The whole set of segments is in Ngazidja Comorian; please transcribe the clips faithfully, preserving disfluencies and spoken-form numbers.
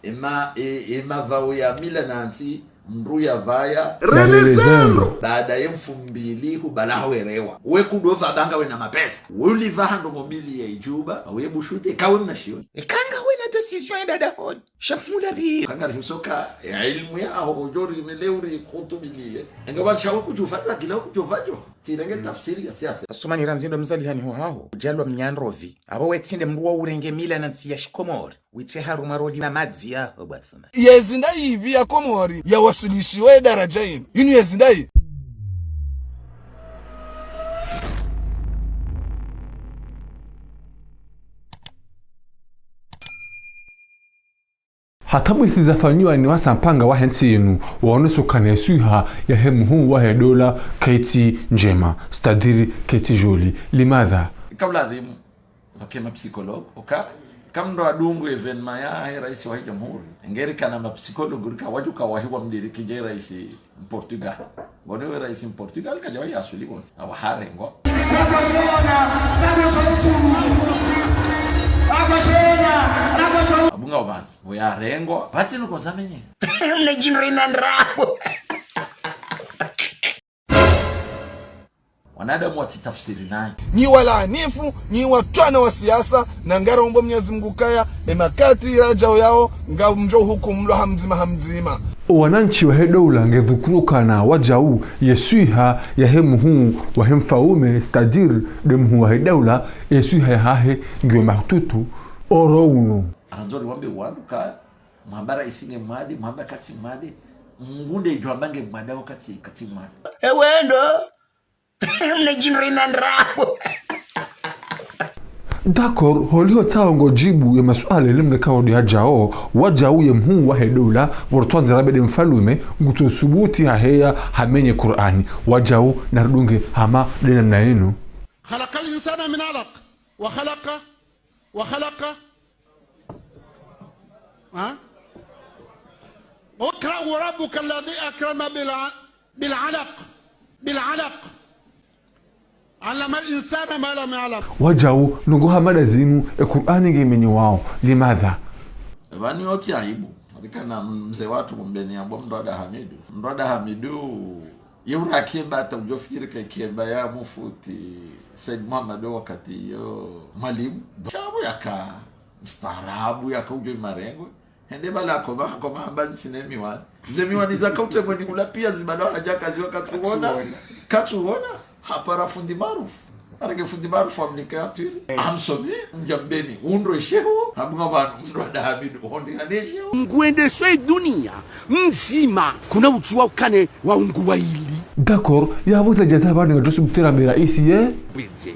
Ema, e, emavao ya mila na ntsi, mndru ya vaya. Rele zendro. Baada ye mfumbili hubala hawerewa. We kudo vabanga wena mapesa. We uliva ha ndrongoo mbili ya idjuba, we bushute, kawe mna shioni. Eka ngawe na décision ya dada honi. Shamula bi. Kanga rihusoka, ya ilmu ya aho, ujori mele uri kutubilie. Enga wansha we kujuva, la kila kujuva jo. Tsirenge tafsiri ya siasa. Asumani randzi ndo mzalihani ho haho. Ujalwa mnyandrovi. Abo we tsinde mndru wa urenge mila na ntsi ya shikomori. Witse harumwa roli na madzi ya obwathuma. Yezi ndayi ibi ya Komori ya wasulishiwa ye daraja inu. Inu yezi ndayi. Hata bwisi zafanyiwa ni wasampanga wahe ntsi inu, waoneso ukana ye swiha yahe muhuu wahe dola kayitsi ndjema, c'est-à-dire kayitsi jolie. Limadha? Kabla adhimu. Pake ma psychologue, oka, kamndro adungu événement yahe raisi wahe jamhuri. Ngeri kana ma psychologue rika wadjuka wahiwa mdiri kidje raisi Mportugal. Ngone we raisi Mportugal, kadja wahi asuli bon. Awa harengwa. Abunga obana, we harengwa. Pati nuko zamenye. Mne jinro ina ndrabo. Wanadamu watsi tafsiri nayi. Nyi walaanifu, nyi watwana wa siasa, na ngarombo Mwenyezi Mungu kaya, emakati yadjao yao, ngamdjo hukumlwa ha mdzima ha mdzima. Owanantsi wahe doula ngedhukuru ukana wadjau ye swiha yahe muhuu wahe mfaume, c'est-à-dire nde muhuu wahe doula, ye swiha yahahe ngiyo mahututu, oro unu. Anzori wambe wandru ka, mwamba raisi nge mwade, mwamba katsi mwade, Mungu nde djwamba nge mwade wakati katsi mwade. Ewe ndo, mne jinro ina ndrabo. D'accord, holiho tsaho ngodjibu ye masuala yele mne kawo ndo yadjao, wadjau ye muhuu wahe doula, pvo rutwandze rabe nde mfalume, ngutso subuti haheya hamenye Kur'ani. Wadjau na ridunge hama nde namna yinu. خلق الإنسان من علق وخلق وخلق ها؟ اقرأ وربك الذي أكرم بالع-، بالعلق، بالعلق. علم الإنسان ما لم يعلم. Wadjau, ndrongoo hama nda zinu, e Kur'ani ngemenyiwao. Limadha? Eba ni oti aibu. Arikana mze watru kumbeni ya bo mndru ada Hamidu. Mndru ada Hamidu. Ye ura keba hata udjofikiri ka keba ya mufti Said Muhammad wakati yo mwalimu. Shabu yaka mstaarabu, yaka udjo imarengwe. Hende bala koma, koma hamba ntsina miwani. Ze miwani zaka utemweni hula pia zibala hadja kaziwa katsuona. Katsuona. Katsuona. Hapara fundi Maruf. Arenge fundi Maruf amnika ya twili. Eh. Amsome, mdjambeni. Undro shehu, hamnga banu, mndru ada Hamidu, hondi hane shehu. Ngwende swe dunia mdzima, kuna utswa ukane wa ungu wa ili. D'accord, ya buza jaza bani nga dosu mtera mera isi ye? Bwedze.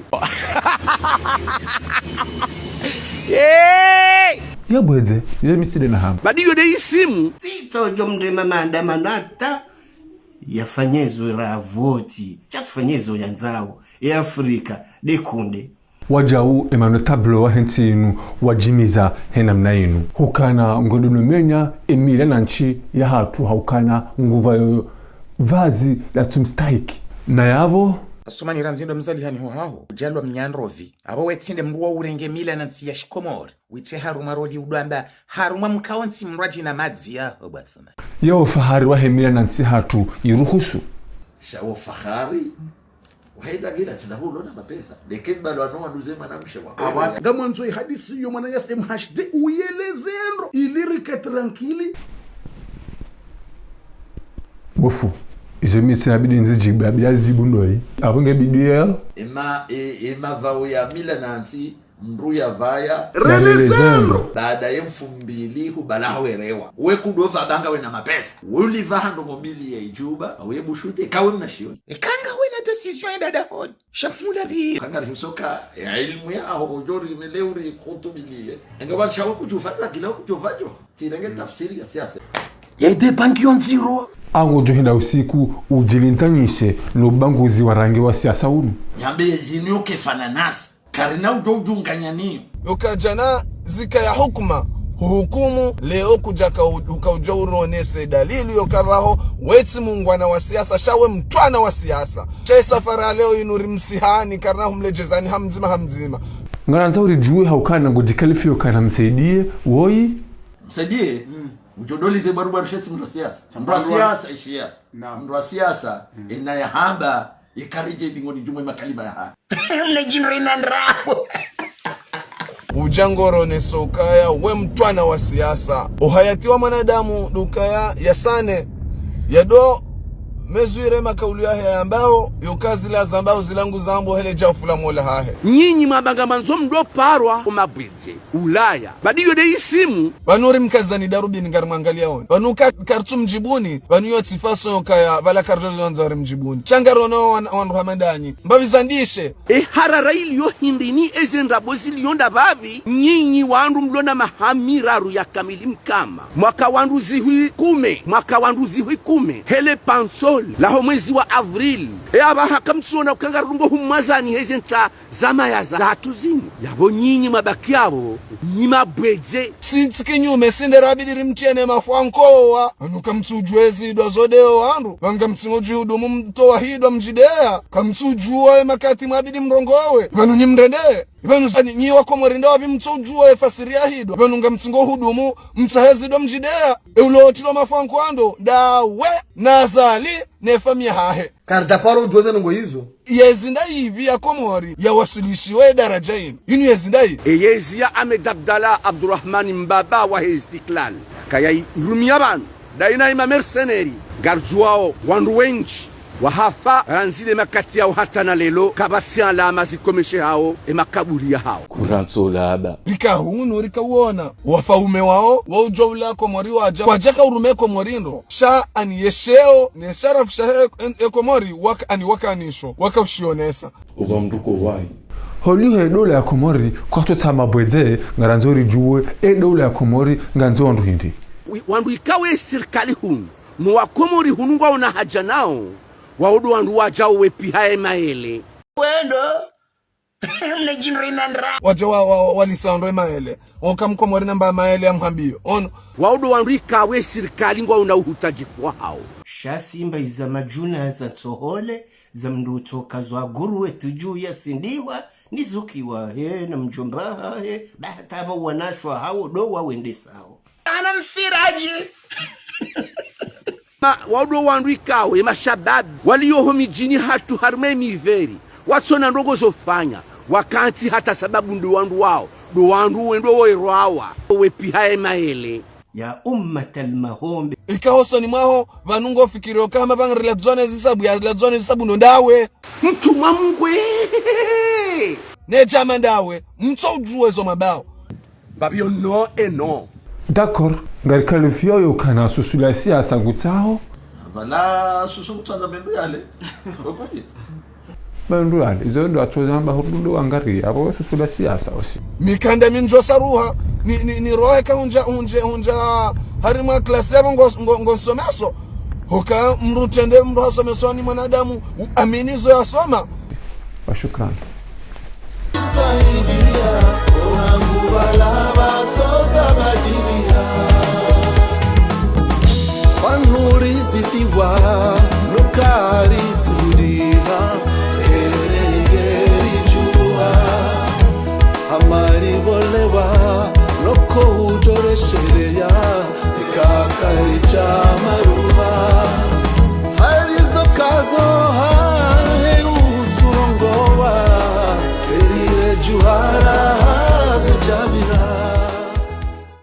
Hey! Ya bwedze, ye mi tsi nde na hamba. Badi yo nde isimu. Tsitso djo mrema maandamano hata yafanye zo ravoti. Sha tufanye zo yandzao. E Afrika, nde kunde. Wadjau, e manotables wahe ntsi inu, wadjimiza he namna inu. Hukana ngondo no menya, e mila na ntsi yahatru hukana nguva yo vazi la tsi mstahiki. Na yapvo? Asumani randzi ndo mzalihani ho haho, ujalwa mnyandrovi. Abo we tsinde mndru wa urenge mila na ntsi ya shikomori. Witse harumwa roli udwamba, harumwa mkaontsi mndru adjina madzi ya obwathuma. Ye ufahari wahe mila na ntsi hatru iruhusu. Sha ufahari. Wahe nda gila tsina hulo na mapesa. Leke mbalo ano wanduze mwanamshe wa. Awa. Ngamwandzo ihadisi yo mwana yas M H D uyeleze ndro. Ili rike tranquille. Bofu. Izo mi tsina bidi nzidjibu, bidi azidjibu ndoyi. Abo nge bidi ya. Ema, e, emavao ya mila na ntsi, mndru ya vaya. Rele zendro. Baada ye mfumbili hubala hawerewa. We kudo vabanga wena mapesa. We uliva ha ndrongoo mbili ya idjuba, we bushute, kawe mna shioni. Eka ngawe na décision ya dada honi. Shamula bi. Kanga rihusoka, ya ilmu ya aho, ujori mele uri kutubilie. Enga wansha we kujuva, la kila kujuva jo. Tsirenge tafsiri ya siasa. Ya ide banki yo ndziro. Ango djo henda usiku, udjilindzanyise, no ubaguzi wa rangi wa siasa unu. Nyambe yezini yo kefana nasi. Karina udjo udjunganya niyo. Yoka djana zika ya hukuma, huhukumu, leo kudjaka u-, uka udjo uronese dalili yoka pvaho, we tsi mungwana wa siasa, sha we mtwana wa siasa. Sha ye safari ya leo inu rimsihani, karina humledjezani ha mdzima ha mdzima. Ngarandza uridjuwe ha ukana ngodjikalifiyo kana msaidie, woyi? Saidie, mm, udjo dolize baru baru shetsi mndru wa siasa. Mndru wa siasa, ishiya. Naam. Mndru wa siasa, mm, ena yahamba, yekaridje dingoni djumwe makalima yaha. Mna djindri na ndrabo. Udja ngoro ne sokaya we mtwana wa siasa. Uhayati wa mwanadamu ndo ukaya yasane. Yado mezwire makaulu yahe yambao, yoka zila zambao zilangu zambo hele djaufula mola hahe. Nyinyi mwabanga mandzo mdo parwa omabwedze Ulaya. Badi yo de isimu. Pvanu uri mkazani darubini ngari mwangaliya woni. Pvanu ka-, kartsu mdjibuni. Pvanu yo tsi faso yokaya, pvala kartsu zonza uri mdjibuni. Sha ngarono wan-, wandru hama ndanyi. Mbapvi zandishe. E harara iliyo hindrini eze ndrabo ziliyo ndapvapvi, nyinyi wandru mlo na maha miraru ya kamili mkama. Mwaka wandru zihwi kume, mwaka wandru zihwi kume, hele pansol, laho mwezi wa avril. E apvaha kamtsiona uka ngarudungo humwazani heze ntsa zamaya za, zatru zinu. Yapvo nyinyi mwabaki yapvo, nyi mabwedze. Si tsi kinyume, si nde rabidi rimtiene mafwankowa. Pvanu kamtsudjuwa ezidwa zo deyo wandru. Pvanga mtsingo djihudumu mtowa hidwa mdjideya. Kamtsudjuwa e makati mwabidi mrongowe. Pvanu nyi mrende. Pvanu zani nyi wakomori nda wapvi mtsudjuwa e fasiri ya hidwa. Pvanu nga mtsingo hudumu mtsahe zidwa mdjideya. E ulo otilo mafwankowa ndo. Ndawe, na Azali, ne famiyi yahahe. Karidja paro udjuwa ze nongo izo. Yezi nda ipvi ya Komori yawaswilishiwa e daraja inu? Inu yezi nda ipvi? E yezi ya Ahmed Abdallah Abdurahmani mbaba wahe Istiklal. Kaya i-, irumiya pvanu. Daina ima mercenaires. Ngaridjuwao wandru wendji wahafa, randzi le makati yao hata na lelo, kapvatsi alama zikomeshehao e makaburi yahao. Kurantso laba. Rika hunu, rika uona. Wafaume wao, waudjo ula Komori wadja. Kwadjaka urume Komori ndo. Sha ani yesheo, ne sharafu shahe e, e Komori, waka ani wakanisho, waka ushionesa. Uva mndru ko wayi. Holiho e dola ya Komori, kwatsu tsaha mabwedze, ngarandzo ridjuwe, e dola ya Komori, ngandzo wandru hindri. Wi-, wandru ikao e sirikali hunu, no wakomori hunu ngwaona haja nao, wao ndo wandru wadjao wepviha e maele. Wendo. Mna djindri na ndra. Wadja wa, wa, wa, walisa wandru e maele. Oka mkomori namba maele ya mhambiyo. Ono. Wao ndo wandru ikao e sirikali ngwaona uhutajifu wahao. Sha simba iza madjuna za ntsohole, za mndru utsoka zwa guru wetu dju ya sindiwa, nizukiwa he na mdjomba hahe, ba hata pva wanashwa hao ndo wawendesao. Ana mfiraji. Ma, wao ndo wandru ikao, e mashababi, waliyo ho midjini hatru harimwa e miveri, watsona ndrongo zo fanya, wakantsi hata sababu ndo wandru wao, ndo wandru wendo woerwawa, wepviha e maele. Ya ummatal mahombe. Ika hosoni mwaho, pvanu ngo fikiri oka hama pvanga riladzwane zisabu, ya ladzwane zisabu ndo ndawe. Mtrumwa mngwe. Ne djama ndawe, mtso udjuwe zo mabao. Mbapvi yo no e no. D'accord, ngari qualifié yo kana susu la siasa ngutsaho. Pvala susu ngutsanza mendru yale. Okudi. Mendru yale, izo ndo atozamba hududu wangari, apvo susu la siasa osi. Mikanda mindjo saruha, ni, ni, ni rohe ka hundja, hundje, hundja, harimwa klasi yapvo ngo, ngo, ngo nsomeso. Hoka mndru trende mndru hasomeswa ni mwanadamu, u-, amini zo yasoma. Wa shukran. Saidia, orangu wala batsoza badilia. Wanuri zitivwa, nukari tsudiha, erengeri djuha. Amari bolewa, noko udjore shereya.